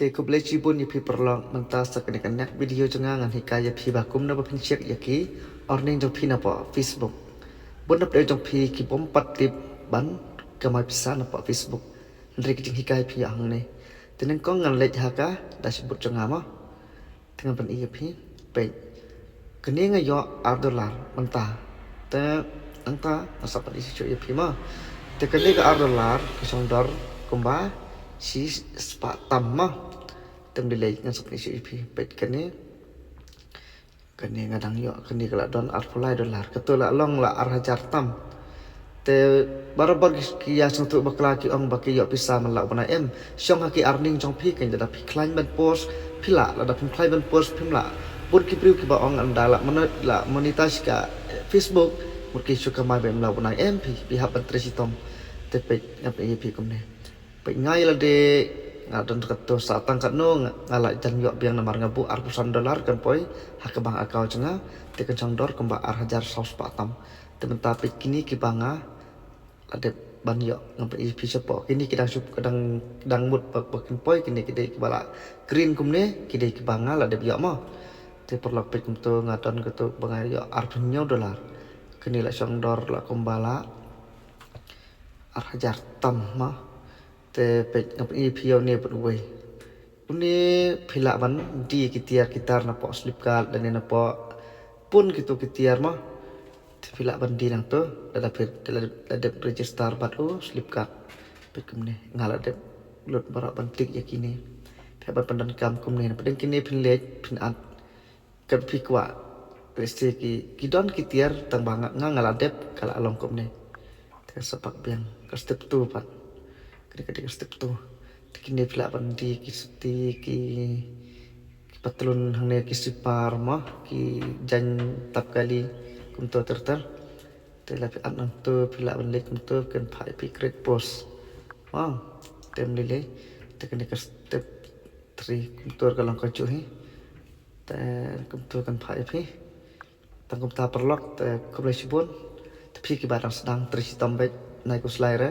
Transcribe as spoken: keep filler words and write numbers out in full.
Te khublei shibun ïa phi paralok, mynta sa kane ka next video jong nga ngan hikai ïa phi ba kumno ba phin check ïa ki earning jong phi na poh Facebook. Bun na pdeng jong phi ki bym pat tip ban kamai pisa na poh Facebook. Hynrei ki jinghikai phi ïa hangne. Te nyngkong ngan leit ha ka dashboard jong nga mo. Te ngan pyni ïa phi. Peit. Kane nga ïoh ar dollar mynta. Te nangta nga sa pyni shuh shuh ïa phi mo. Te kane ka ar dollar ka shong dor kumba shi spah tam mo. Te ym dei lei ngan sa pyni shuh ïa phi. Peit kane. Kane nga dang ïoh, kane ka la don arphew lai dollar. Kato la long la ar hajar tam. Te barabor ki, ki ïa sngewthuh bakla ki ong ba ki ïoh pisa man la u bnai em. Shong ha ki earning jong phi, kan lada phi khlaiñ ban post phi lah, lada phim khlaiñ ban post phim lah. Bun ki briew kiba ong ynda la monet-, la monetize ka, eh, Facebook, mut ki shu kamai ba man la u bnai em phi, phi hap ban trei shitom. Te peit ngan pyni ïa phi kumne. Peit nga ïa lade nga don kato sa tang katno nga, nga la jan ïoh biang namar nga buh arphew san dollar kan poi ha ka bank account jong nga, te kan shong dor kumba ar hajar saw spah tam. Te mynta peit kine kiba nga la dep ban ïoh, nga pyni ïa phi shapoh. Kine ki dang shu, ki dang, ki dang mut ba, ba kin poi, kine ki dei kiba la green kumne, ki dei kiba nga la dep ïoh mo. Te paralok peit kumto nga don kato ba nga ïoh arphew hynñiew dollar. Kine la shong dor la kumba la ar hajar tam mo. Te peit nga pyni ïa phi ïa une pat uwei. Une phi lah ban die ki tiar ki tar na poh Flipkart lane na poh bun kito ki tiar mo. Te phi lah ban die nangto lada phi, lada, lada dep register bad u Flipkart. Peit kumne nga la dep lut baroh ban tick ïa kine. Phi hap ban pyndonkam kumne, na pdeng kine phin leit phin add. Katba phi kwah. Lehse ki, ki don ki tiar tang ba nga, nga, nga la dep ka la long kumne. Te ka sa pak biang ka step two pat. Kane ka dei ka step two. Te kine phi lah ban die ki suti, ki, ki patlun hangne, ki slipar mo, ki jaiñ tap kali kumto ter ter. Te la phi add nangto phi lah ban leit kumto kan phah ïa phi create post. Mo. Te ym lei lei. Te kane ka step three kumto ka long kajuh hi. Te kumto kan phah ïa phi. Tang kumta paralok, te khublei shibun. Te phi kiba dang sdang trei shitom beit, nai khuslai re.